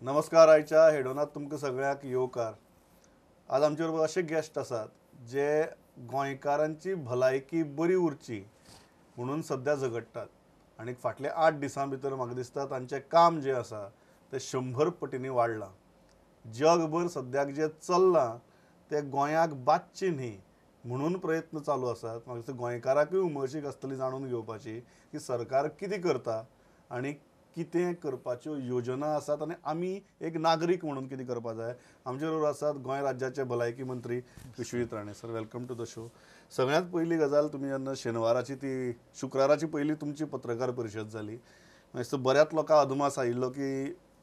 नमस्कार. आयच्या हेडोनात तुमकां सगळ्यांक येवकार. आज आमचे बरोबर अशे गेस्ट आसात जे गोंयकारांची भलायकी बरी उरची म्हणून सद्या झगडटात आनी फाटल्या 8 दिसां भितर म्हाका दिसता तांचें काम जें आसा तें 100 पटींनी वाडलां. जगभर सद्याक जें चल्लां तें गोंयाक बादचें न्ही म्हणून प्रयत्न चालू आसात. म्हाका दिसता गोंयकारांकूय उमळशीक आसतली जाणून घेवपाची की सरकार कितें करता आनी कितें करपाच्यो योजना आसात आनी आमी एक नागरीक म्हणून कितें करपा जाय. आमचे बरोबर आसात गोंय राज्याचे भलायकी मंत्री Vishwajit Rane sir. Welcome to the show. सगळ्यांत पयली गजाल, तुमी जेन्ना शेनवाराची ती शुक्राराची पयली तुमची पत्रकार परिशद जाली, मागीर बऱ्याच लोकांक अदमास आयिल्लो की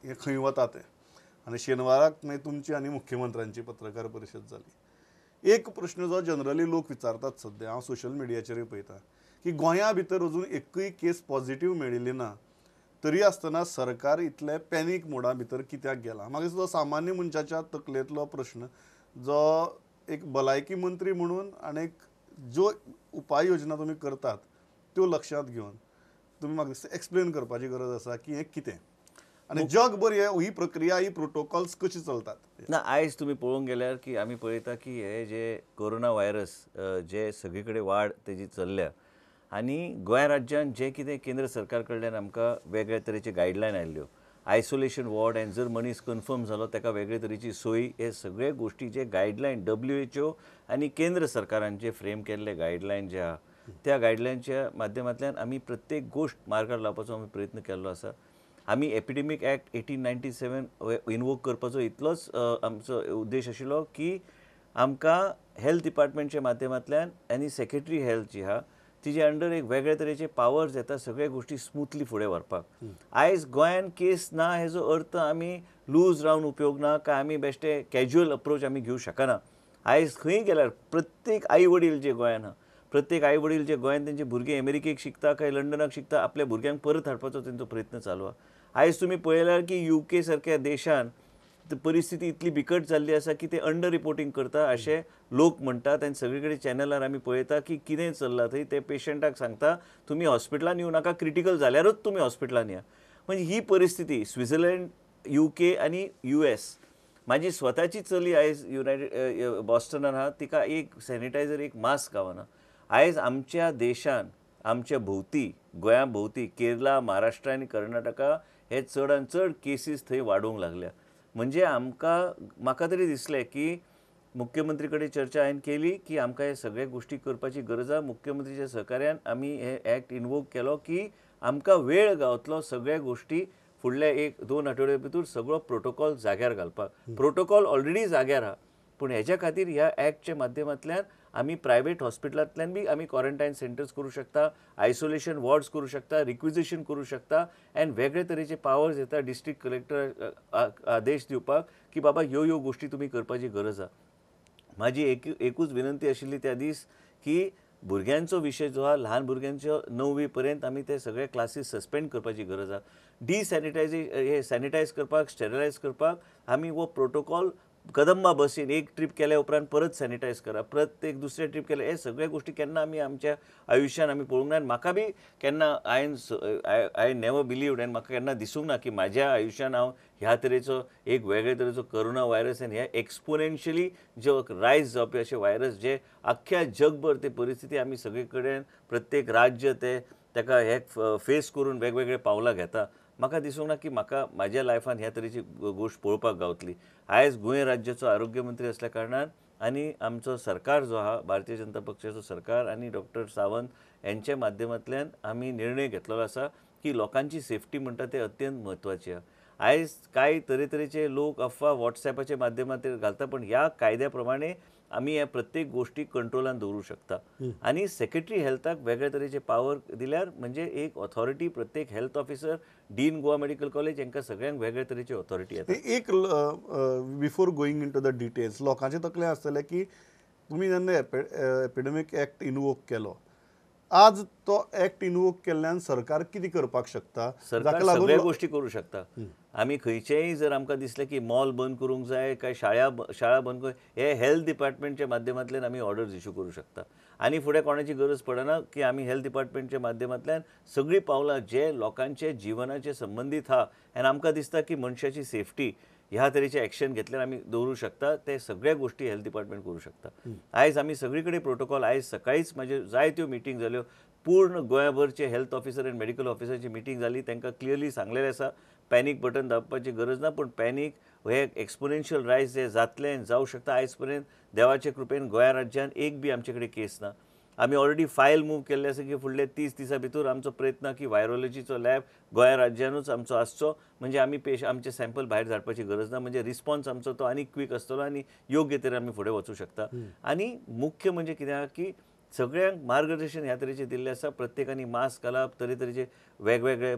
हें खंय वता तें, आनी शेनवाराक मागीर तुमची आनी मुख्यमंत्र्यांची पत्रकार परिशद जाली. एक प्रश्न जो जनरली लोक विचारतात सद्या, हांव सोशल मिडियाचेरूय पळयता, की गोंया भितर अजून एकूय केस पॉझिटीव मेळिल्ली ना, तरी आसतना सरकार इतलें पॅनीक मोडा भितर कित्याक गेलां? म्हाका दिसता सामान्य मनशाच्या तकलेंतलो प्रश्न जो एक भलायकी मंत्री म्हणून आनी ज्यो उपाय योजना तुमी करतात त्यो लक्षांत घेवन तुमी म्हाका दिसता एक्सप्लेन करपाची गरज आसा की हें कितें आनी जगभर ही प्रक्रिया, ही प्रोटोकॉल्स कशी चलतात. ना, आयज तुमी पळोवंक गेल्यार की आमी पळयता की हे जे कोरोना व्हायरस जे सगळे कडेन वाड तेजी चल्ल्या आनी गोंय राज्यान जे कितें केंद्र सरकार कडल्यान आमकां वेगळे तरेचे गायडलायन आयिल्ल्यो, आयसोलेशन वॉर्ड आनी जर मनीस कन्फर्म जालो ताका वेगळे तरेची सोयी, हे सगळे गोश्टीचे गायडलायन WHO आनी केंद्र सरकारान जे फ्रेम केल्ले गायडलायन जे आहा त्या गायडलायनच्या माध्यमांतल्यान आमी प्रत्येक गोश्ट मार्गार लावपाचो आमी प्रयत्न केल्लो आसा. आमी एपिडेमीक एक्ट 1897 इनवोक करपाचो इतलोच आमचो उद्देश आशिल्लो की आमकां हेल्थ डिपार्टमेंटच्या माध्यमांतल्यान आनी सेक्रेटरी हेल्थ जी आहा तिजे अंडर एक वेगळे तरेचे पावर्स येता सगळे गोश्टी स्मूथली फुडें व्हरपाक. आयज गोंयान केस ना हेजो अर्थ आमी लूज रावन उपयोग ना काय आमी बेश्टे कॅज्युअल अप्रोच आमी घेवंक शकना. आयज खंय गेल्यार प्रत्येक आई वडील जे गोंयान आहा, प्रत्येक आई वडील जे गोंयान तेंचे भुरगे अमेरिकेक शिकता काय लंडनाक शिकता, आपल्या भुरग्यांक परत हाडपाचो तेंचो प्रयत्न चालू आहा. आयज तुमी पळयल्यार की UK सारक्या देशान परिस्थिती इतली बिकट जाल्ली आसा की ते अंडर रिपोर्टींग करता अशें लोक म्हणटात आनी सगळे कडेन चॅनलार आमी पळयता की कितें चल्लां थंय. ते पेशंटाक सांगता तुमी हॉस्पिटलान येवं नाका, क्रिटिकल जाल्यारूच तुमी हॉस्पिटलान या. म्हणजे ही परिस्थिती स्वित्झर्लंड, UK आनी US. म्हाजी स्वताची चली आयज युनायटेड बॉस्टनान आहा, तिका एक सॅनिटायझर, एक मास्क गावना. आयज आमच्या देशान, आमच्या भोंवती, गोंया भोंवती केरला, महाराष्ट्र आनी कर्नाटका हे चडान चड केसीस थंय वाडूंक लागल्या. म्हणजे आमकां, म्हाका तरी दिसलें की मुख्यमंत्री कडेन चर्चा हांवें केली की आमकां हे सगळे गोश्टी करपाची गरज आहा. मुख्यमंत्रीच्या सहकार्यान आमी हे एक्ट इनवोक केलो की आमकां वेळ गावतलो सगळ्या गोश्टी फुडल्या 1-2 आठवड्या भितर सगळो प्रोटोकॉल जाग्यार घालपाक. प्रोटोकॉल ऑलरेडी जाग्यार आहा, पूण हेज्या खातीर ह्या एक्टच्या माध्यमांतल्यान आमी प्रायवेट हॉस्पिटलांतल्यान बी आमी क्वॉरंटायन सेंटर्स करूं शकता, आयसोलेशन वॉर्ड्स करूं शकता, रिक्विजिशन करूं शकता आनी वेगळे तरेचे पावर्स येता डिस्ट्रिक्ट कलेक्टर आदेश दिवपाक की बाबा ह्यो ह्यो गोश्टी तुमी करपाची गरज आहा. म्हाजी एकूच विनंती आशिल्ली त्या दीस की भुरग्यांचो विशय जो आहा, ल्हान भुरग्यांचो 9वी पर्यंत आमी ते सगळे क्लासीस सस्पेंड करपाची गरज आहा. डिसॅनिटायज, सॅनिटायज करपाक, स्टेरिलायज करपाक आमी हो प्रोटोकॉल कदंबा बसीन एक ट्रीप केल्या उपरांत परत सॅनिटायज करा, परत एक दुसरे ट्रीप केले, हे सगळे गोश्टी केन्ना आमी आमच्या आयुश्यान आमी पळोवंक ना. आनी म्हाका बी केन्ना I never believed आनी म्हाका केन्ना दिसूंक ना की म्हाज्या आयुश्यान हांव ह्या तरेचो एक वेगळे तरेचो कोरोना व्हायरस आनी हे एक्सपोनेन्शियली जो रायज जावपी अशे व्हायरस जे आख्ख्या जगभर ते परिस्थिती आमी सगळे कडेन प्रत्येक राज्य ते ताका हे फेस करून वेगवेगळे पावलां घेता. म्हाका दिसूंक ना की म्हाका म्हाज्या लायफान ह्या तरेची गोश्ट पळोवपाक गावतली. आयज गोंय राज्याचो आरोग्य मंत्री असल्या कारणान आनी आमचो सरकार जो आहा, भारतीय जनता पक्षाचो सरकार आनी डॉक्टर सावंत यांच्या माध्यमांतल्यान आमी निर्णय घेतलेलो आसा की लोकांची सेफ्टी म्हणटा ते अत्यंत म्हत्वाची आहा. आयज कांय तरेतरेचे लोक अफवा वॉट्सॅपाच्या माध्यमांतल्यान घालता, पण ह्या कायद्या प्रमाणे आमी ह्या प्रत्येक गोश्टी कंट्रोलान दवरूं शकता. आनी सेक्रेटरी हेल्थाक वेगळे तरेचे पावर दिल्यार म्हणजे एक ऑथॉरिटी प्रत्येक health officer, dean Goa medical college हांकां सगळ्यांक वेगळे तरेची ऑथॉरिटी येता. एक before going into the details, लोकांचे तकले आसतले की तुमी जेन्ना एपिडेमीक एक्ट इनवोक केलो, आज तो एक्ट इनवोक केल्ल्यान सरकार कितें करपाक शकता? सरकार सगळ्यो गोष्टी करूं शकता. आमी खंयचेय जर आमकां दिसलें की मॉल बंद करूंक जाय काय शाळा बंद करूंक, हे हेल्थ डिपार्टमेंटच्या माध्यमांतल्यान आमी ऑर्डर्स इशू करूं शकता. आनी फुडें कोणाची गरज पडना की आमी हेल्थ डिपार्टमेंटच्या माध्यमांतल्यान सगळीं पावलां जे लोकांचे जिवनाचे संबंदीत आहा आनी आमकां दिसता की मनशाची सेफ्टी ह्या तरेचे एक्शन घेतल्यार आमी दवरूं शकता, ते सगळ्या गोष्टी हेल्थ डिपार्टमेंट करूं शकता. आयज आमी सगळी कडेन प्रोटोकॉल, आयज सकाळीच म्हाज्यो जायत्यो मिटींग जाल्यो, पूर्ण गोंयाभरचे हेल्थ ऑफिसर आनी मेडिकल ऑफिसराची मिटींग जाली. तांकां क्लियरली सांगलेलें आसा पॅनीक बटन दाबपाची गरज ना, पूण पॅनीक हे एक्सपोनेन्शियल रायज जे जातलें आनी जावं शकता. आयज पर्यंत देवाचे कृपेन गोंया राज्यान एक बी आमचे कडेन केस ना. आमी ऑलरेडी फायल मूव केल्ले आसा की फुडले 30 दिसां भितर आमचो प्रयत्न की वायरोलॉजीचो लॅब गोंया राज्यानूच आमचो आसचो, म्हणजे आमी आमचे सॅम्पल भायर धाडपाची गरज ना, म्हणजे रिस्पॉन्स आमचो तो आनी क्वीक आसतलो आनी योग्य तरेन आमी फुडें वचूं शकता. आनी मुख्य म्हणजे कितें आहा की सगळ्यांक मार्गदर्शन ह्या तरेचें दिल्लें आसा. प्रत्येकांनी मास्क घालप, तरेतरेचे वेगवेगळे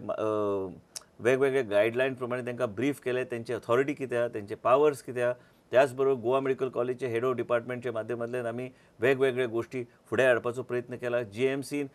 वेगवेगळे गायडलायन प्रमाणे तांकां ब्रीफ केलें, तेंची ऑथॉरिटी कितें आहा, तेंचे पावर्स कितें आहा. त्याच बरोबर गोवा मेडिकल कॉलेजचे हेड ऑफ डिपार्टमेंटच्या माध्यमांतल्यान आमी वेगवेगळे गोष्टी फुडें हाडपाचो प्रयत्न केला. जीएमसीन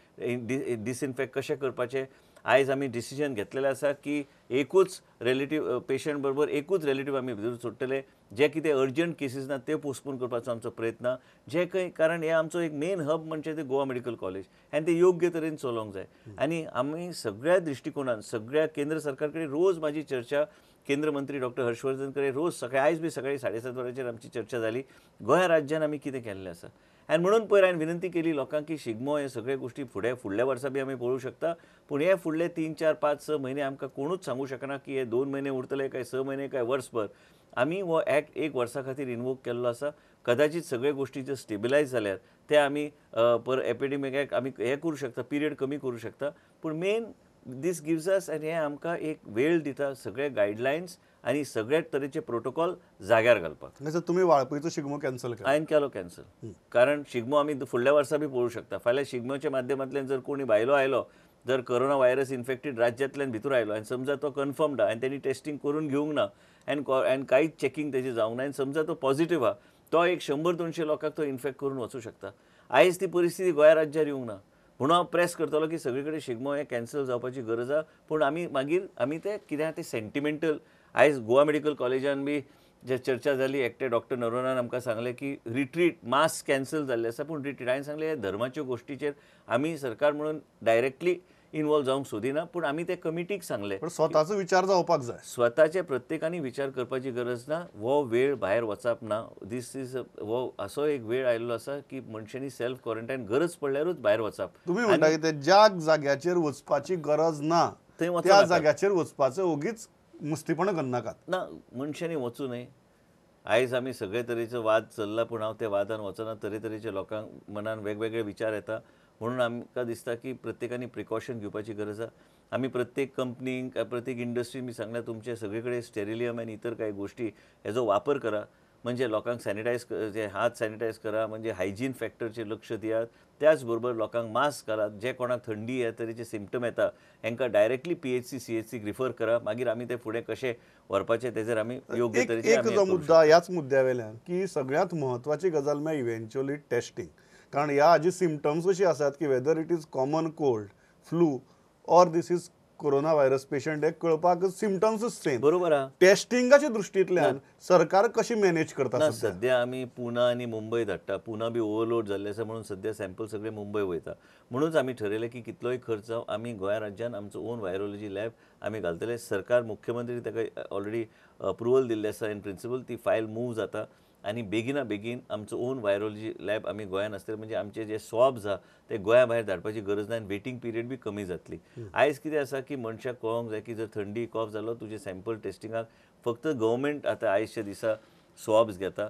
डिसइन्फेक्ट कशें करपाचें आयज आमी डिसिजन घेतलेलें आसा की एकूच रिलेटीव पेशंट बरोबर एकूच रिलेटीव आमी भितर सोडटले. जे कितें अर्जंट केसीस ना ते पोस्टपोन करपाचो आमचो प्रयत्न, जे खंय कारण हे आमचो एक मेन हब म्हणजे ते गोवा मेडिकल कॉलेज आनी ते योग्य तरेन चलोवंक जाय. आनी आमी सगळ्या दृश्टिकोनान सगळ्या केंद्र सरकार कडेन रोज म्हाजी चर्चा, केंद्र मंत्री डॉक्टर हर्षवर्धन कडेन रोज सकाळी, आयज बी सकाळी 7:30 वरांचेर आमची चर्चा जाली गोंया राज्यान आमी कितें केल्लें आसा. आनी म्हणून पयर हांवें विनंती केली लोकांक की शिगमो हे सगळे गोष्टी फुडें फुडल्या वर्सा बी आमी पळोवंक शकता, पूण हे फुडले 3, 4, 5, 6 म्हयने आमकां कोणूच सांगूं शकना की हे 2 म्हयने उरतले काय 6 म्हयने काय वर्सभर. आमी हो एक्ट एक वर्सा खातीर इनवोक केल्लो आसा. कदाचित सगळे गोष्टी ज्यो स्टेबिलायज जाल्यात ते आमी पर एपिडेमीक एक्ट आमी हें करूं शकता, पिरियड कमी करूं शकता. पूण मेन these gives अस आनी हें आमकां एक वेळ दिता सगळे गायडलायन्स आनी सगळे तरेचे प्रोटोकॉल जाग्यार घालपाक. तुमी वाळपयचो शिगमो कॅन्सल केलो? हांवें केलो कॅन्सल, कारण शिगमो आमी फुडल्या वर्सा बी पळोवंक शकता. फाल्यां शिगमोच्या माध्यमांतल्यान जर कोणी भायलो आयलो, जर कोरोना व्हायरस इन्फेक्टेड राज्यांतल्यान भितर आयलो आनी समजा तो कन्फर्म्ड आहा आनी तेणी टेस्टिंग करून घेवंक ना आनी कांयच चॅकिंग तेजें जावंक ना आनी समजा तो पॉझिटिव्ह आहा, तो एक 100-200 लोकांक तो इन्फेक्ट करून वचूं शकता. आयज ती परिस्थिती गोंया राज्यार येवंक ना, म्हणून हांव प्रेस करतलो की सगळे कडेन शिगमो हें कॅन्सल जावपाची गरज आहा. पूण आमी मागीर आमी ते कितें आहा ते सेंटिमेंटल, आयज गोवा मेडिकल कॉलेजान बी जे चर्चा जाली, एकटे डॉक्टर नरोनान आमकां सांगलें की रिट्रीट मास कॅन्सल जाल्लें आसा, पूण रिट्रीट हांवें सांगलें धर्माच्यो गोश्टीचेर आमी सरकार म्हणून डायरेक्टली इन्वॉल्व जावंक सोदिना, पूण आमी ते कमिटीक सांगलें स्वताचो विचार जावपाक जाय, स्वताचे प्रत्येकानी विचार करपाची गरज ना. हो वेळ भायर वचप ना, these is हो असो एक वेळ आयिल्लो आसा की मनशांनी सेल्फ क्वॉरंटायन गरज पडल्यारूच भायर वचप. तुमी म्हणटा की ते ज्या जाग्याचेर वचपाची गरज ना त्या जाग्याचेर वचपाचें ओगीच मुस्तीपणां करनाकात ना, मनशांनी वचूं न्हय. आयज आमी सगळे तरेचो वाद चल्ला, पूण हांव त्या वादान वचना. तरेतरेचे लोकांक मनान वेगवेगळे विचार येता, म्हणून आमकां दिसता की प्रत्येकानी प्रिकॉशन घेवपाची गरज आसा. आमी प्रत्येक कंपनीक, प्रत्येक इंडस्ट्रीन बी सांगला तुमचे सगळे कडेन स्टेरिलियम आनी इतर कांय गोश्टी हेजो वापर करा, म्हणजे लोकांक सॅनिटायज, हात सॅनिटायज करा, म्हणजे हायजीन फॅक्टरचेर लक्ष दियात. त्याच बरोबर लोकांक मास्क घालात, जे कोणाक थंडी ह्या तरेचे सिमटम येता हेंकां डायरेक्टली PHC CHC refer करा. मागीर आमी ते फुडें कशें व्हरपाचें तेजेर आमी योग्य तरेचे एक जो मुद्दा ह्याच मुद्द्या वेल्यान की सगळ्यांत म्हत्वाची गजाल म्हळ्यार इव्हेंच्युअली टेस्टिंग, कारण ह्या हाजी सिमटम्स अशी आसात की whether it is common cold, flu or this is corona virus patient हे कळपाक सिमटम्सूच सेम. बरोबर आहा. टेस्टिंगाच्या दृश्टींतल्यान सरकार कशी मॅनेज करता? सद्या आमी पुना आनी मुंबय धाडटा, पुना बी ओवरलोड जाल्ले आसा म्हणून सद्या सॅम्पल सगळे मुंबय वयता. म्हणूनच आमी ठरयलें की कितलोय खर्च जावं आमी गोंया राज्यान आमचो ओन व्हायरोलॉजी लॅब आमी घालतले. सरकार मुख्यमंत्री ताका ऑलरेडी अप्रुवल दिल्लें आसा इन प्रिंसिपल, ती फायल मूव जाता आनी बेगिना बेगीन आमचो ओन व्हायरोलॉजी लॅब आमी गोंयान आसतले, म्हणजे आमचे जे स्वॉब्स आहा ते गोंया भायर धाडपाची गरज ना आनी वेटींग पिरियड बी कमी जातली. आयज कितें आसा की मनशाक कळोंक जाय की जर थंडी कॉफ जालो तुजे सॅम्पल टेस्टिंगाक फक्त गव्हर्मेंट आतां आयजच्या दिसा स्वॉब्स घेता.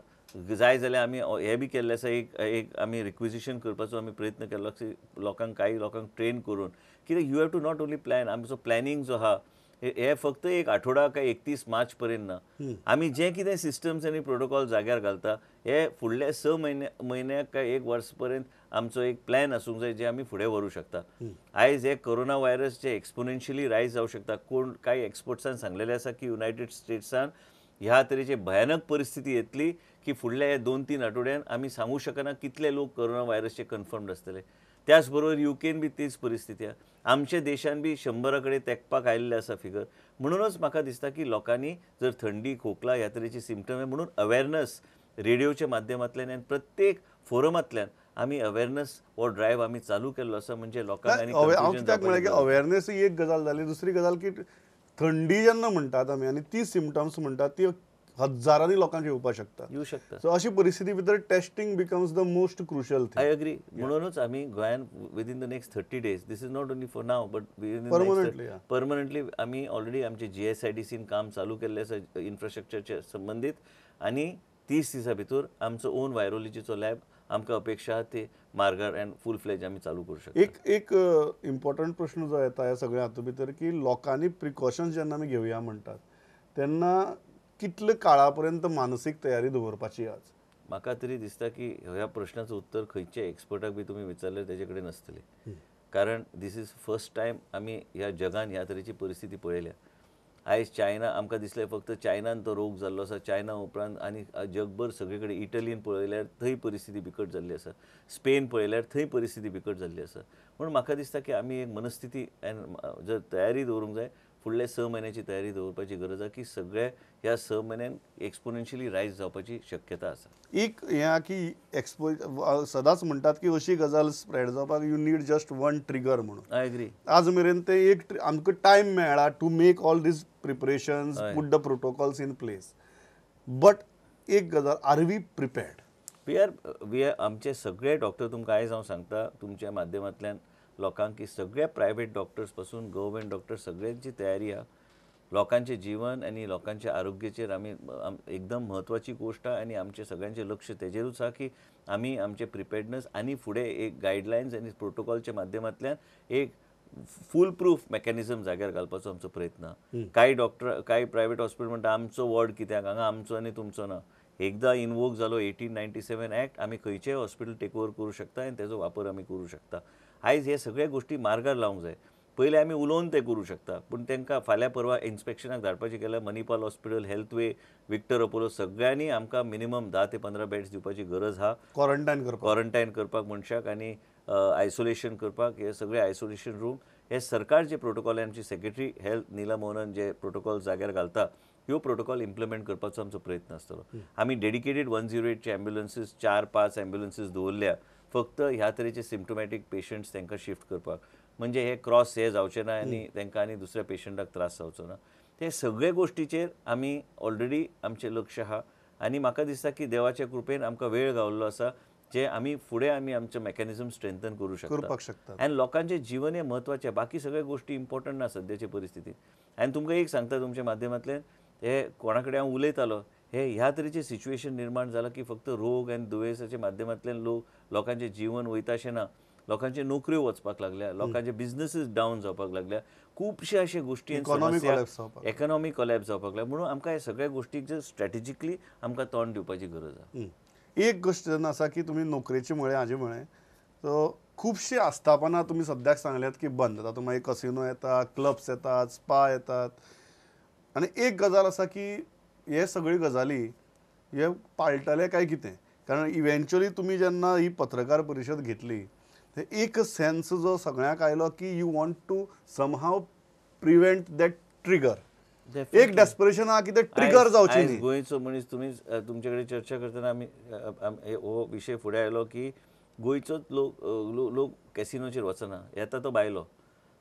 जाय जाल्यार आमी हें बी केल्लें आसा, एक आमी रिक्विजिशन करपाचो आमी प्रयत्न केल्लो की लोकांक, कांय लोकांक ट्रेन करून, कित्याक you have to not only plan, आमचो प्लॅनिंग जो आहा हे फक्त एक आठवडा काय 31 मार्च पर्यंत ना, आमी जे कितें सिस्टम्स आनी प्रोटोकॉल जाग्यार घालता हे फुडले 6 म्हयन्याक काय 1 वर्स पर्यंत आमचो एक प्लॅन आसूंक जाय जे आमी फुडें व्हरूं शकता. आयज हे कोरोना व्हायरस जे एक्सपोनेन्शियली रायज जावं शकता, कोण कांय एक्सपर्ट्सान सांगलेलें आसा की युनायटेड स्टेट्सान ह्या तरेची भयानक परिस्थिती येतली की फुडल्या 2-3 आठवड्यान आमी सांगूं शकना कितले लोक कोरोना व्हायरसचे कन्फर्म्ड आसतले. त्याच बरोबर युकेन बी तीच परिस्थिती आहा. आमच्या देशान बी 100 कडेन तेंकपाक आयिल्ले आसा फिगर. म्हणूनच म्हाका दिसता की लोकांनी जर थंडी खोकला ह्या तरेची सिमटम म्हणून अवेरनस रेडिओच्या माध्यमांतल्यान आनी प्रत्येक फोरमांतल्यान आमी अवेरनस हो ड्रायव्ह आमी चालू केल्लो आसा. म्हणजे लोकांक हांव कित्याक म्हळें की अवेरनस ही एक गजाल जाली. दुसरी गजाल की थंडी जेन्ना म्हणटात आमी आनी ती सिमटम्स म्हणटात ती हजारांनी लोकांक येवपाक शकता, येवं शकता. सो अशी परिस्थिती भितर testing becomes the most crucial thing. I agree. म्हणूनच आमी गोंयान within the next 30 days, this is not only for now but permanently permanently आमी ऑलरेडी आमचे GSIDCन काम चालू केल्लें आसा इन्फ्रास्ट्रक्चरच्या संबंदीत आनी 30 दिसां भितर आमचो ओन वायरोलॉजीचो लॅब आमकां अपेक्षा आहा ते मार्गार अँड फूल फ्लेज आमी चालू करूं शकता. एक एक इम्पॉर्टंट प्रश्न जो येता ह्या सगळ्या हातूंत भितर की लोकांनी प्रिकॉशन्स जेन्ना आमी घेवया म्हणटात तेन्ना कितले काळा पर्यंत मानसीक तयारी दवरपाची? आज म्हाका तरी दिसता की ह्या प्रश्नाचो उत्तर खंयच्या एक्सपर्टाक बी तुमी विचारल्यार तेजे कडेन नासतलें, कारण this is first time आमी ह्या जगान ह्या तरेची परिस्थिती पळयल्या. आयज चायना आमकां दिसलें फक्त चायनान तो रोग जाल्लो आसा, चायना उपरांत आनी जगभर सगळे कडेन इटलीन पळयल्यार थंय परिस्थिती बिकट जाल्ली आसा, स्पेन पळयल्यार थंय परिस्थिती बिकट जाल्ली आसा. म्हणून म्हाका दिसता की आमी एक मनस्थिती जर तयारी दवरूंक जाय, फुडले 6 म्हयन्याची तयारी दवरपाची गरज आसा की सगळे ह्या 6 म्हयन्यान एक्सपोनेन्शियली रायज जावपाची शक्यता आसा. एक हें की एक्सपो सदांच म्हणटात की अशी गजाल स्प्रेड जावपाक you need just one trigger म्हणून. I agree. आज मेरेन ते एक आमकां टायम मेळ्ळा to make all these preparations, put the protocols in place. But एक गजाल, are we prepared? We are we are आमचे सगळे डॉक्टर तुमकां आयज हांव सांगता तुमच्या माध्यमांतल्यान लोकांक की सगळे प्रायवेट डॉक्टर्स पासून गव्हर्मेंट डॉक्टर्स सगळ्यांची तयारी आहा. लोकांचें जीवन आनी लोकांच्या आरोग्याचेर आमी एकदम म्हत्वाची गोश्ट आहा आनी आमचें सगळ्यांचें लक्ष तेजेरूच आहा की आमी आमचें प्रिपेर्डनस आनी फुडें एक गायडलायन्स आनी प्रोटोकॉलच्या माध्यमांतल्यान एक फूल प्रूफ मॅकॅनिजम जाग्यार घालपाचो आमचो प्रयत्न आहा. कांय डॉक्टर कांय प्रायवेट हॉस्पिटल म्हणटा आमचो वॉर्ड कित्याक हांगा आमचो आनी तुमचो ना. एकदां इनवोक जालो 1897 एक्ट, आमी खंयचेय हॉस्पिटल टेक ओवर करूं शकता आनी तेजो वापर आमी करूं शकता. आयज हे सगळे गोश्टी मार्गार लावंक जाय. पयलीं आमी उलोवन ते करूं शकता, पूण तांकां फाल्यां परवां इन्स्पेक्शनाक धाडपाचें गेल्यार Manipal hospital, Healthway, Victor Apollo सगळ्यांनी आमकां मिनिमम 10 ते 15 बेड्स दिवपाची गरज आहा. क्वॉरंटायन करपाक, क्वॉरंटायन करपाक मनशाक आनी आयसोलेशन करपाक हे सगळे आयसोलेशन रूम हे सरकार जे प्रोटोकॉल आमची सेक्रेटरी हेल्थ नीला मोहनन जे प्रोटोकॉल जाग्यार घालता ह्यो प्रोटोकॉल इम्प्लिमेंट करपाचो आमचो प्रयत्न आसतलो. आमी डेडिकेटेड 108चे एम्ब्युलन्सीस 4-5 एम्ब्युलन्सीस दवरल्या फक्त ह्या तरेचे सिम्टोमॅटीक पेशंट्स तांकां शिफ्ट करपाक, म्हणजे हे क्रॉस हे जावचे ना आनी तांकां आनी दुसऱ्या पेशंटाक त्रास जावचो ना. ते सगळे गोश्टीचेर आमी ऑलरेडी आमचें लक्ष आहा आनी म्हाका दिसता की देवाच्या कृपेन आमकां वेळ गावल्लो आसा जे आमी फुडें आमी आमचें मॅकॅनिजम स्ट्रेंथन करूं शकता आनी लोकांचें जीवन हें म्हत्वाचें, बाकी सगळे गोश्टी इम्पॉर्टंट ना सद्याचे परिस्थितींत. आनी तुमकां एक सांगता तुमच्या माध्यमांतल्यान, हे कोणा कडेन हांव उलयतालो, हे ह्या तरेचें सिच्युएशन निर्माण जालां की फक्त रोग आनी दुयेंसाच्या माध्यमांतल्यान लोकांचें जीवन वयता अशें ना, लोकांच्यो नोकऱ्यो वचपाक लागल्या, लोकांचे बिजनसीस डावन जावपाक लागल्या, खुबशे अशे गोश्टी इकॉनॉमी कोलॅप्स जावपाक लागल्या. म्हणून आमकां ह्या सगळ्या गोश्टीक जर स्ट्रॅटेजिकली आमकां तोंड दिवपाची गरज आसा. एक गोश्ट जेन्ना आसा की तुमी नोकरेची म्हळें हाजें म्हळें, सो खुबशीं आस्थापनां तुमी सद्याक सांगल्यात की बंद. तातूंत मागीर कसिनो येता, क्लब्स येतात, स्पा येतात. आनी एक गजाल आसा की हे सगळी गजाली हे पाळटले काय कितें, कारण इव्हेंच्युअली तुमी जेन्ना ही पत्रकार परिशद घेतली ते एक सेन्स जो सगळ्यांक आयलो की you want to somehow prevent that trigger. एक डेस्परेशन आहा की ते ट्रिगर जावचें न्ही. गोंयचो मनीस तुमी तुमचे कडेन चर्चा करतना आमी हो विशय फुडें आयलो की गोंयचोच लोक लोक कॅसिनोचेर वचना, येता तो बायलो,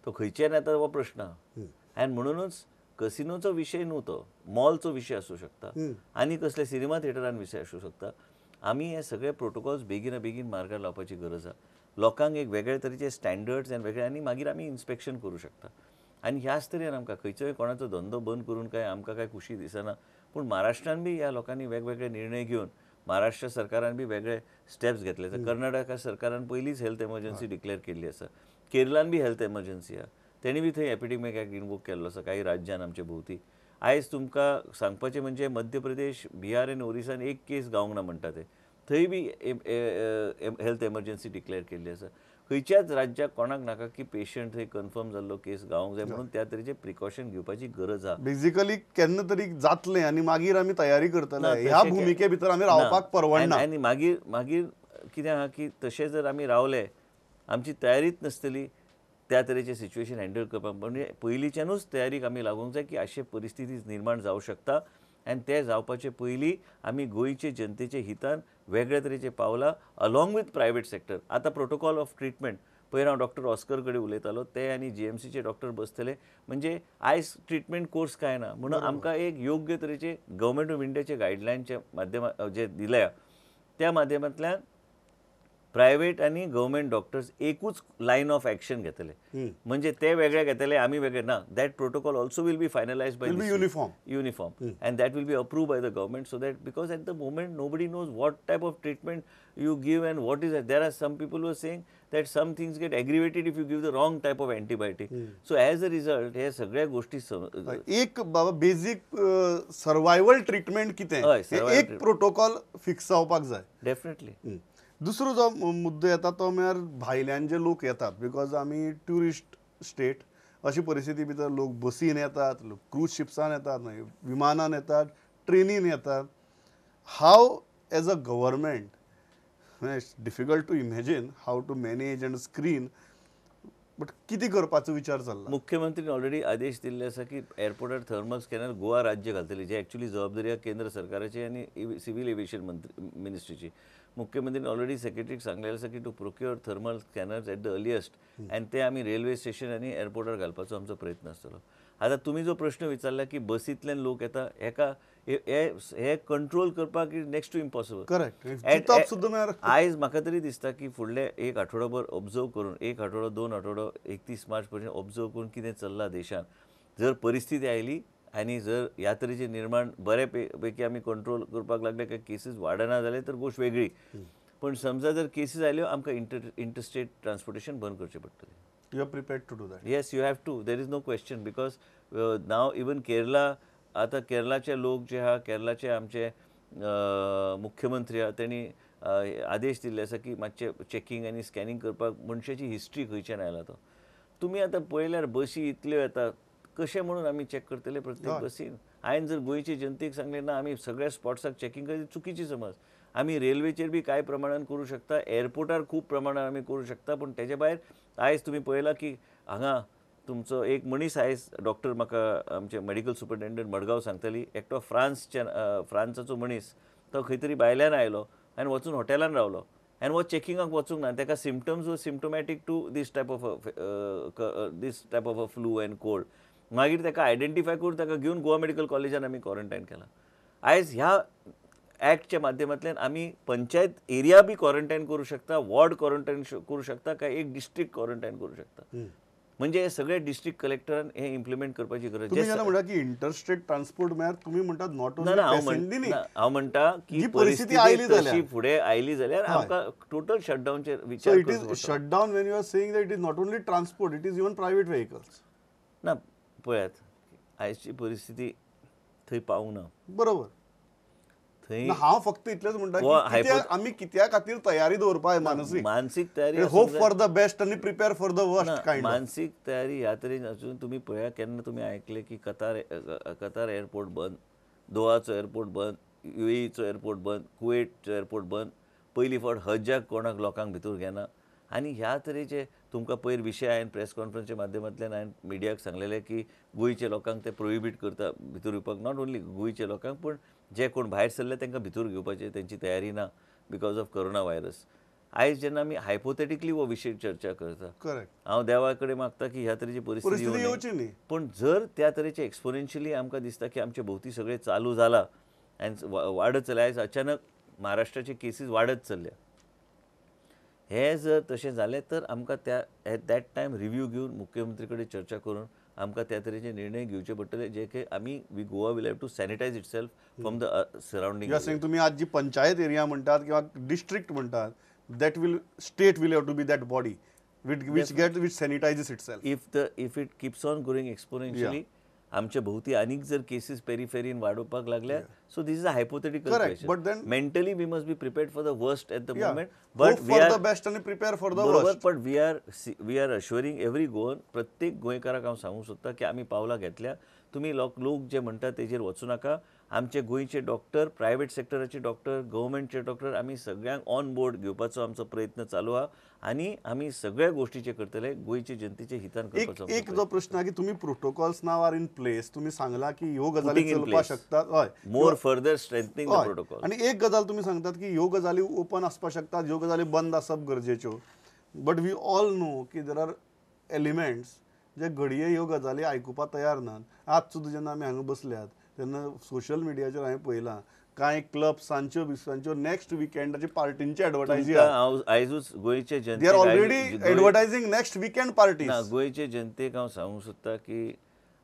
तो खंयच्यान येता हो प्रश्न आहा. आनी म्हणुनूच कसिनोचो विशय न्हू तो, मॉलचो विशय आसूं शकता आनी कसले सिनेमा थिएटरान विशय आसूं शकता. आमी हे सगळे प्रोटोकॉल्स बेगीन बेगीन मार्गार लावपाची गरज आहा. लोकांक एक वेगळे तरेचे स्टँडर्ड्स आनी वेगळे आनी मागीर आमी इन्स्पेक्शन करूं शकता. आनी ह्याच तरेन आमकां खंयचोय कोणाचो धंदो बंद करून काय आमकां काय खुशी दिसना, पूण महाराष्ट्रान बी ह्या लोकांनी वेगवेगळे निर्णय घेवन महाराष्ट्र सरकारान बी वेगळे स्टेप्स घेतले. कर्नाटका सरकारान पयलींच हेल्थ एमर्जन्सी डिक्लेअर केल्ली आसा, केरलान बी हेल्थ एमर्जन्सी आहा, तेणी बी थंय एपिडेमीक एक्ट इनवोक केल्लो आसा काही राज्यान आमचे भोंवती. आयज तुमकां सांगपाचें म्हणजे मध्य प्रदेश, बिहार आनी ओरिसान एक केस गावंक ना म्हणटा ते, थंय बी हेल्थ एमर्जन्सी डिक्लेअर केल्ली आसा. खंयच्याच राज्याक कोणाक नाका की पेशंट थंय कन्फर्म जाल्लो केस गावंक जाय, म्हणून त्या तरेचे प्रिकॉशन घेवपाची गरज आहा. बेजिकली केन्ना तरी जातलें आनी मागीर आमी तयारी करतले ह्या भुमिके भितर आमी रावपाक परवडना. आनी मागीर मागीर कितें आहा की तशें जर आमी रावले आमची तयारीच नासतली त्या तरेचें सिच्युएशन हँडल करपाक. म्हणजे पयलींच्यानूच तयारीक आमी लागूंक जाय की अशे परिस्थिती निर्माण जावं शकता आनी ते जावपाचे पयलीं आमी गोंयचे जनतेचे हितान वेगळे तरेचे पावलां अलॉंग विथ प्रायवेट सेक्टर. आतां प्रोटोकॉल ऑफ ट्रिटमेंट पयर हांव डॉक्टर ऑस्कर कडेन उलयतालो, ते आनी जीएमसीचे डॉक्टर बसतले, म्हणजे आयज ट्रिटमेंट कोर्स काय ना म्हणून आमकां एक योग्य तरेचे गव्हर्मेंट ऑफ इंडियाचे गायडलायनच्या माध्यमा जे दिल्या त्या माध्यमांतल्यान प्रायवेट आनी गव्हर्मेंट डॉक्टर्स एकूच लायन ऑफ एक्शन घेतले, म्हणजे ते वेगळे घेतले आमी वेगळे ना. That protocol also will be finalise by uniform uniform and that will be approve by the government, so that because at the moment nobody knows what type of treatment you give and what is. There are some people were saying that some things get aggravated if you give the wrong type of antibiotic. So as a result हे सगळ्या गोष्टी एक बाबा basic survival treatment कितें एक protocol fix जावपाक जाय definitely. दुसरो जो मुद्दो येता तो म्हळ्यार भायल्यान जे लोक येतात, because आमी ट्युरिस्ट स्टेट अशी परिस्थिती भितर लोक बसीन येतात, लोक क्रूज शिप्सान येतात, मागीर विमानान येतात, ट्रेनीन येतात. How as a government it's difficult to imagine how to manage and screen, but कितें करपाचो विचार चल्ला? मुख्यमंत्रीन ऑलरेडी आदेश दिल्ले आसा की एअरपोर्टार थर्मल स्कॅनर गोवा राज्य घालतली, जे एक्चुअली जबाबदारी आहा केंद्र सरकाराची आनी सिव्हील एव्हिएशन मंत्री मिनिस्ट्रीची. मुख्यमंत्रीन ऑलरेडी सेक्रेटरीक सांगलेलें आसा की to procure thermal scanners at the earliest आनी ते आमी रेल्वे स्टेशन आनी एअरपोर्टार घालपाचो आमचो प्रयत्न आसतलो. आतां तुमी जो प्रश्न विचारला की बसींतल्यान लोक येता, हेका हे कंट्रोल करपाक is next to impossible. Correct. आयज म्हाका तरी दिसता की फुडले एक आठवडोभर ऑब्जर्व करून, एक आठवडो दोन आठवडो 31 मार्च पर्यंत ऑब्जर्व करून कितें चल्लां देशांत, जर परिस्थिती आयली आनी जर ह्या तरेचे निर्माण बरे पैकी आमी कंट्रोल करपाक लागले काय केसीस वाडना जाले तर गोश्ट वेगळी, पण समजा जर केसीस आयल्यो आमकां इंटरस्टेट ट्रान्सपोर्टेशन बंद करचें पडटलें. You are prepared to do that? Yes, you have to. There is no question because now even Kerala, आतां केरलाचे लोक जे आहा, केरलाचे आमचे मुख्यमंत्री आहा तेणी आदेश दिल्ले आसा की मातशें चॅकिंग आनी स्कॅनिंग करपाक मनशाची हिस्ट्री खंयच्यान आयला तो. तुमी आतां पळयल्यार बसी इतल्यो येतात, कशें म्हणून आमी चॅक करतले प्रत्येक बसीन? हांवें जर गोंयचे जनतेक सांगलें ना आमी सगळ्या स्पॉट्साक चॅकिंग करता, चुकीची समज. आमी रेल्वेचेर बी कांय प्रमाणान करूं शकता, एअरपोर्टार खूब प्रमाणान आमी करूं शकता, पूण तेजे भायर आयज तुमी पळयलां की हांगा तुमचो एक मनीस आयज डॉक्टर म्हाका आमचे मेडिकल सुपरिटेंडंट मडगांव सांगताली, एकटो फ्रांसच्या फ्रांसाचो मनीस तो खंय तरी भायल्यान आयलो आनी वचून हॉटेलान रावलो आनी हो चॅकिंगाक वचूंक ना, ताका symptoms were symptomatic to this type of a flu and cold. मागीर ताका आयडेंटिफाय करून ताका घेवन गोवा मेडिकल कॉलेजान आमी क्वॉरंटायन केला. आयज ह्या ॲक्टच्या माध्यमांतल्यान आमी पंचायत एरिया बी क्वॉरंटायन करूं शकता, वॉर्ड क्वॉरंटायन करूं शकता, काय एक डिस्ट्रिक्ट क्वॉरंटायन करूं शकता. म्हणजे सगळे डिस्ट्रिक्ट कलेक्टरान हे इम्प्लिमेंट करपाची गरज. तुम्ही जेन्ना म्हणटा की इंटरस्टेट ट्रान्सपोर्ट म्हळ्यार तुमी म्हणटात not only, हांव म्हणटा की परिस्थिती तशी फुडें आयली जाल्यार आमकां टोटल शटडावनचेर विचार. It is shutdown when you are saying that it is not only transport, it is even private vehicles. ना पळयात आयची परिस्थिती थंय पावूंक ना. बरोबर. थंय हांव फक्त इतलेंच म्हणटा आमी कित्या खातीर तयारी दवरपा, मानसीक मानसीक तयारी, होप फॉर the best आनी prepare for the worst kind. मानसीक तयारी ह्या तरेन आसून तुमी पळया, केन्ना तुमी आयकलें की कतार एअरपोर्ट बंद, दोहाचो एअरपोर्ट बंद, युएईचो एअरपोर्ट बंद, कुवेटचो एअरपोर्ट बंद, पयली फावट हज्जाक कोणाक लोकांक भितर घेना. आनी ह्या तरेचे तुमकां पयर विशय हांवें प्रेस कॉन्फरन्सच्या माध्यमांतल्यान हांवें मिडियाक सांगलेलें की गोंयच्या लोकांक ते प्रोहिबीट करता भितर येवपाक, not only गोंयच्या लोकांक पूण जे कोण भायर सरले तांकां भितर घेवपाची तेंची तयारी ना because of corona virus. आयज जेन्ना आमी हायपोथेटिकली हो विशय चर्चा करता, करेक्ट, हांव देवा कडेन मागता की ह्या तरेची परिस्थिती येवची न्ही, पूण जर त्या तरेचे एक्सपोनेन्शियली आमकां दिसता की आमचे भोंवती सगळें चालू जाला आनी वाडत चल्ल्या, आयज अचानक महाराष्ट्राचे केसीस वाडत चल्ल्या, हे जर तशें जालें तर आमकां त्या एट that time review घेवन मुख्यमंत्री कडेन चर्चा करून आमकां त्या तरेचे निर्णय घेवचे पडटले, जे की आमी we Goa will have to sanitize itself from the surrounding. तुमी आज जी पंचायत एरिया म्हणटात किंवा डिस्ट्रिक्ट म्हणटात, that will state will have to be that body which get which sanitizes itself. If it keeps on growing exponentially, आमच्या भोवती आनीक जर केसीस पेरिफेरीन वाडोवपाक लागल्या, so this is a hypothetical question. But then mentally we must be prepared for the worst at the moment. But for the best आनी prepare for the बरोबर, but we are assuring every Goan, प्रत्येक गोंयकाराक हांव सांगूंक सोदता की आमी पावलां घेतल्या. तुमी लोक जे म्हणटा तेजेर वचूं नाका. आमचे गोंयचे डॉक्टर, प्रायवेट सेक्टराचे डॉक्टर, गव्हर्मेंटचे डॉक्टर, आमी सगळ्यांक ऑन बोर्ड घेवपाचो आमचो प्रयत्न चालू आहा आनी आमी सगळ्या गोष्टीचे करतले गोंयचे जनतेचे हितान करपाचो. एक जो प्रश्न आहा की तुमी protocols now are in place, तुमी सांगला की ह्यो गजाली चलपाक शकतात, हय, more further strengthening the protocol. आनी एक गजाल तुमी सांगतात की ह्यो गजाली ओपन आसपाक शकतात, ह्यो गजाली बंद आसप गरजेच्यो, बट we all know की there are elements जे घडये ह्यो गजाली आयकुपाक तयार नात. आज सुद्दां जेन्ना आमी हांगा बसल्यात तेन्ना सोशल मिडियाचेर हांवें पळयलां कांय क्लब्सांच्यो बिसांच्यो नेक्स्ट विकेंडाची पार्टींची एडवर्टायझिंग. हांव आयजूच गोंयचे जनतेक ऑलरेडी एडवर्टायझिंग नेक्स्ट विकेंड पार्टी. ना, गोंयचे जनतेक हांव सांगूंक सोदता की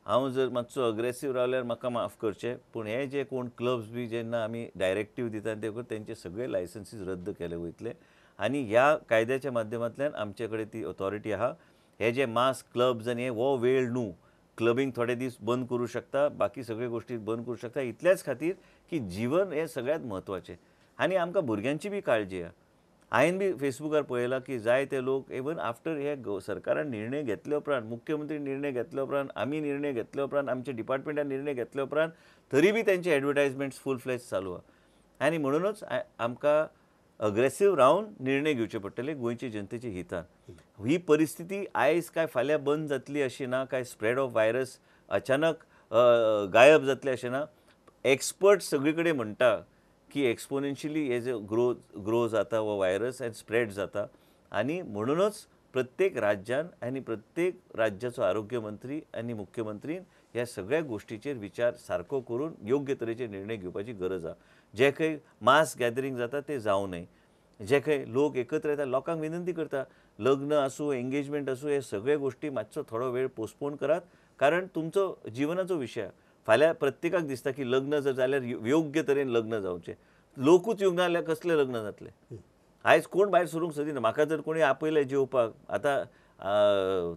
हांव जर मातसो अग्रेसीव रावल्यार म्हाका माफ करचें, पूण हे जे कोण क्लब्स बी जेन्ना आमी डायरेक्टीव दिता ते तेंचे सगळे लायसन्सीस रद्द केले वयतले आनी ह्या कायद्याच्या माध्यमांतल्यान आमचे कडेन ती ऑथॉरिटी आहा. हे जे मास क्लब्स आनी हो वेळ न्हू, क्लबिंग थोडे दीस बंद करूं शकता, बाकी सगळे गोष्टी बंद करूं शकता, इतल्याच खातीर की जीवन हें सगळ्यांत म्हत्वाचें आनी आमकां भुरग्यांची बी काळजी आहा. हांवें बी फेसबुकार पळयलां की जायते लोक इवन आफ्टर हे सरकारान निर्णय घेतले उपरांत, मुख्यमंत्री निर्णय घेतले उपरांत, आमी निर्णय घेतले उपरांत, आमच्या डिपार्टमेंटान निर्णय घेतले उपरांत तरी बी तेंचे एडवर्टायजमेंट्स फूल फ्लॅज चालू आहा. आनी म्हणूनच आमकां अग्रेसीव रावन निर्णय घेवचे पडटले गोंयचे जनतेच्या हितान. ही परिस्थिती आयज काय फाल्यां बंद जातली अशी ना, काय स्प्रेड ऑफ व्हायरस अचानक गायब जातले अशें ना. एक्सपर्ट सगळे कडेन म्हणटा की एक्सपोनेन्शियली हे जे ग्रो जाता हो व्हायरस आनी स्प्रेड जाता आनी म्हणूनच प्रत्येक राज्यान आनी प्रत्येक राज्याचो आरोग्य मंत्री आनी मुख्यमंत्रीन ह्या सगळ्या गोष्टीचेर विचार सारको करून योग्य तरेचे निर्णय घेवपाची गरज आहा. जे खंय मास गॅदरींग जाता ते जावं नये, जे खंय लोक एकत्र येता लोकांक विनंती करता, लग्न आसूं एंगेजमेंट आसूं, हे सगळे गोष्टी मातसो थोडो वेळ पोस्टपोन करात, कारण तुमचो जिवनाचो विशय. फाल्यां प्रत्येकाक दिसता की लग्न जर जाल्यार योग्य तरेन लग्न जावचें, लोकूच येवंक ना जाल्यार कसलें लग्न जातलें. आयज कोण भायर सरूंक सोदिना. म्हाका जर कोणी आपयलें जेवपाक आतां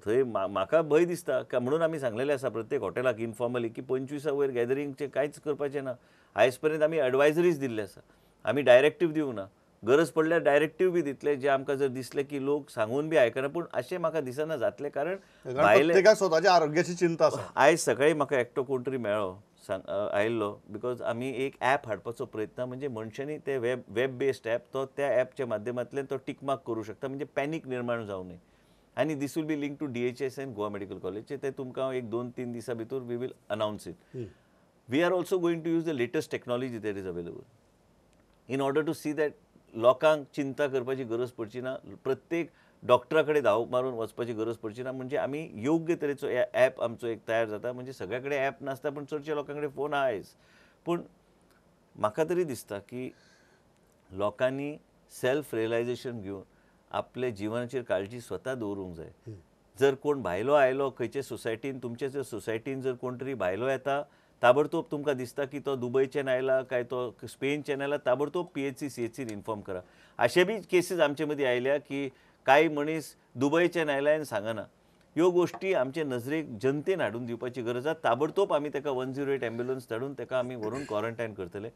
थंय म्हाका भंय दिसता, म्हणून आमी सांगलेलें आसा प्रत्येक हॉटेलाक इनफॉर्मली की 25 वयर गॅदरींगचें कांयच करपाचें ना. आयज पर्यंत आमी एडवायजरीज दिल्ले आसा, आमी डायरेक्टीव दिवंक ना. गरज पडल्यार डायरेक्टीव बी दितले, जे आमकां जर दिसलें की लोक सांगून बी आयकना, पूण अशें म्हाका दिसना जातलें, कारण भायले स्वताच्या आरोग्याची चिंता आसा. आयज सकाळी म्हाका एकटो कोण तरी मेळ्ळो, आयिल्लो, because आमी एक ॲप हाडपाचो प्रयत्न, म्हणजे मनशांनी ते वेब बेस्ड ॲप, तो त्या ॲपच्या माध्यमांतल्यान तो टिकमार्क करूं शकता, म्हणजे पॅनीक निर्माण जावं नये. आनी this will be link to DHS and Goa medical कॉलेजचे, ते तुमकां एक 2-3 दिसां भितर we will announce it. We are also going to use the latest technology that is available in order to see that लोकांक चिंता करपाची गरज पडची ना, प्रत्येक डॉक्टरा कडेन धांव मारून वचपाची गरज पडची ना. म्हणजे आमी योग्य तरेचो ॲप आमचो एक तयार जाता. म्हणजे सगळ्या कडेन ॲप नासता, पूण चडशे लोकां कडेन फोन आहा आयज. पूण म्हाका तरी दिसता की लोकांनी सेल्फ रियलायझेशन घेवन आपले जिवनाचेर काळजी स्वता दवरूंक जाय. जर कोण भायलो आयलो खंयचे सोसायटीन, तुमचे जर सोसायटीन जर कोण तरी भायलो येता, ताबडतोब तुमकां दिसता की तो दुबयच्यान आयला काय तो स्पेनच्यान आयला, ताबडतोब PHC CHC inform करा. अशे बी केसीस आमचे मदीं आयल्या की कांय मनीस दुबयच्यान आयला आनी सांगना. ह्यो गोश्टी आमचे नजरेक जनतेन हाडून दिवपाची गरज आसा. ताबडतोब आमी ताका 108 एम्ब्युलन्स धाडून ताका आमी व्हरून क्वॉरंटायन करतले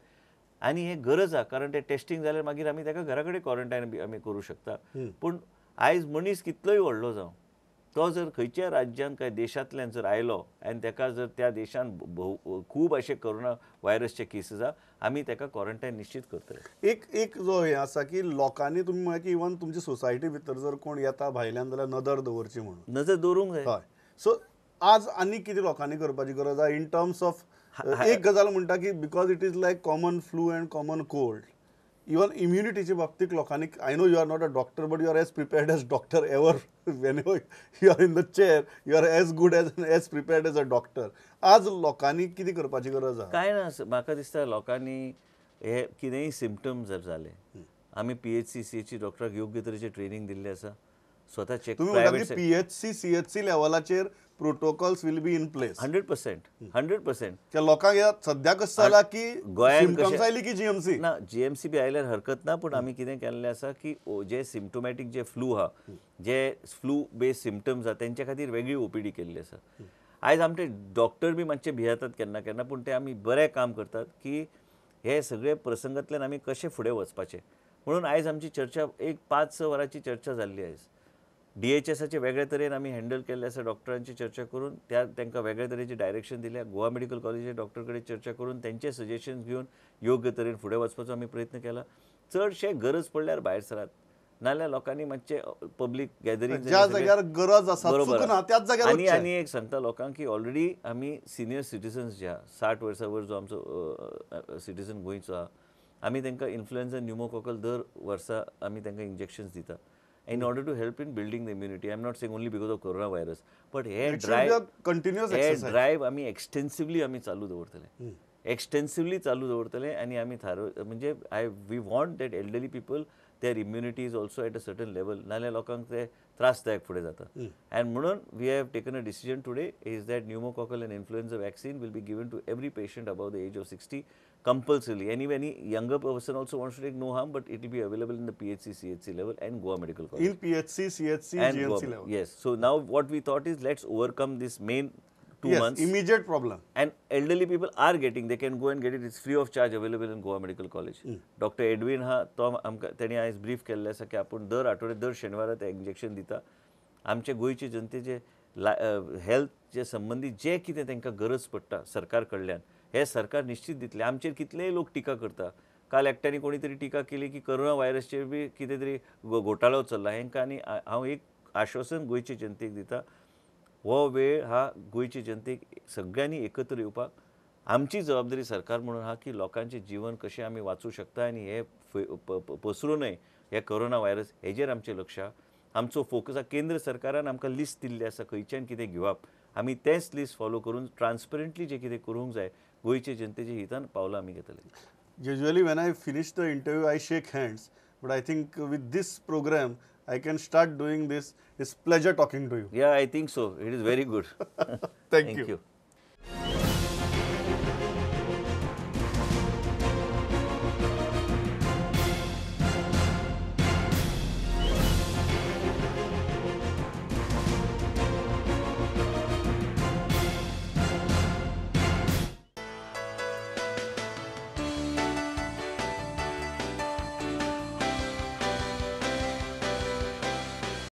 आनी हें गरज आसा, कारण ते टेस्टिंग जाल्यार मागीर आमी ताका घरा कडेन क्वॉरंटायन बी आमी करूं शकता. पूण आयज मनीस कितलोय व्हडलो जावं, तो जर खंयच्या राज्यान काय देशांतल्यान जर आयलो आनी ताका जर त्या देशान खूब अशे कोरोना व्हायरसचे केसीस आसा, आमी ताका क्वॉरंटायन निश्चित करतले. एक एक जो हें आसा की लोकांनी तुमी म्हळें की इवन तुमच्या सोसायटी भितर जर कोण येता भायल्यान जाल्यार नदर दवरची म्हणून, नजर दवरूंक जाय. हय, सो आज आनी कितें लोकांनी करपाची गरज आसा इन टर्म्स ऑफ एक गजाल म्हणटा की because it is like common flu and common cold, even इम्युनिटीच्या बाबतीत लोकांनी, I know you are not a doctor but you are as prepared as doctor ever, whenever you are in the chair you are as good as as prepared as a doctor. आज लोकांनी कितें करपाची गरज आसा? कांय ना, म्हाका दिसता लोकांनी हे कितेंय सिमटम्स जर जाले, आमी PHC CHC डॉक्टराक योग्य तरेचें ट्रेनींग दिल्लें आसा, स्वता चेक. तुमी म्हणटा PHC CHC लेवलाचेर protocols will be in place. 100% 100%. त्या लोकांक सद्या कशें जाला की सिमटम्स आयली की जीएमसी ना, जीएमसी बी आयल्यार हरकत ना, पूण आमी कितें केल्लें आसा की जे सिमटोमॅटीक जे फ्लू आहा, जे फ्लू बेस्ड सिमटम्स आहा तेंच्या खातीर वेगळी OPD केल्ली आसा. आयज आमचे डॉक्टर बी मातशे भियेतात केन्ना केन्ना, पूण ते आमी बरें काम करतात की हे सगळे प्रसंगांतल्यान आमी कशें फुडें वचपाचें. म्हणून आयज आमची चर्चा एक 5-6 वरांची चर्चा जाल्ली आयज. DHSाचे वेगळे तरेन आमी हँडल केल्ले आसा, डॉक्टरांची चर्चा करून त्या तांकां वेगळे तरेची डायरेक्शन दिल्या. गोवा मेडिकल कॉलेजीच्या डॉक्टर कडेन चर्चा करून तेंचे सजेशन्स घेवन योग्य तरेन फुडें वचपाचो आमी प्रयत्न केला. चडशे गरज पडल्यार भायर सरात, नाल्यार लोकांनी मातशें पब्लीक गॅदरींग ज्या जाग्यार गरज आसा चुकना त्याच जाग्यार. आनी आनी एक सांगता लोकांक की ऑलरेडी आमी सिनियर सिटीजन्स जे आहा 60 वर्सां वयर जो आमचो सिटीजन गोंयचो आहा, आमी तांकां इन्फ्लुएन्जा न्युमोकॉकल दर वर्सा आमी तांकां इंजेक्शन्स दिता in order to help in building the immunity. I am not saying only because of corona virus, but hey drive continuous hey drive आमी एक्सटेन्सिवली आमी चालू दवरतले, एक्सटेन्सिवली चालू दवरतले. आनी आमी थारो म्हणजे I we want that elderly people their immunity is also at a certain level, नाल्यार लोकांक ते त्रासदायक फुडें जाता. आनी म्हणून we have taken a decision today is that pneumococcal and influenza vaccine will be given to every patient above the age of 60 compulsorily. Any younger person also wants to take, no harm, but it will be available in the PHC, CHC level and Goa Medical College. In PHC, CHC, and GMC Goa level. Yes. So now what we thought is let's overcome this main 2 months. Immediate problem. And elderly people are getting, they can go and get it. It's free of charge available in Goa Medical College. Dr. Edwin हा तो आमकां तेणी आयज brief केल्लें आसा की आपूण दर आठवडे दर शेनवारा ते इंजेक्शन दिता. आमचे गोंयचे जनतेचे हेल्थ संबंदीत जे कितें तांकां गरज पडटा सरकार कडल्यान हे सरकार निश्चित दितले. आमचेर कितलेय लोक टिका करता. काल एकट्यानी कोणी तरी टिका केली की कोरोना व्हायरसचेर बी कितें तरी घोटाळो चल्ला. हेंकां आनी हांव एक आश्वासन गोंयचे जनतेक दिता, हो वेळ हा गोंयचे जनतेक सगळ्यांनी एकत्र येवपाक आमची जबाबदारी सरकार म्हणून आहा की लोकांचें जीवन कशें आमी वाचूं शकता आनी हे पसरूं न्हय हे कोरोना व्हायरस हेजेर आमचें लक्ष आहा. आमचो फोकस आहा. केंद्र सरकारान आमकां लिस्ट दिल्ली आसा खंयच्यान कितें घेवप, आमी तेंच लिस्ट फॉलो करून ट्रान्सपरंटली जें कितें करूंक जाय गोंयचे जनतेच्या हितान पावलां आमी घेतले. Usually when I finish the interview I shake hands, but I think with this program I can start doing this. It's pleasure talking to you. Yeah, I think so. It is very good. Thank you.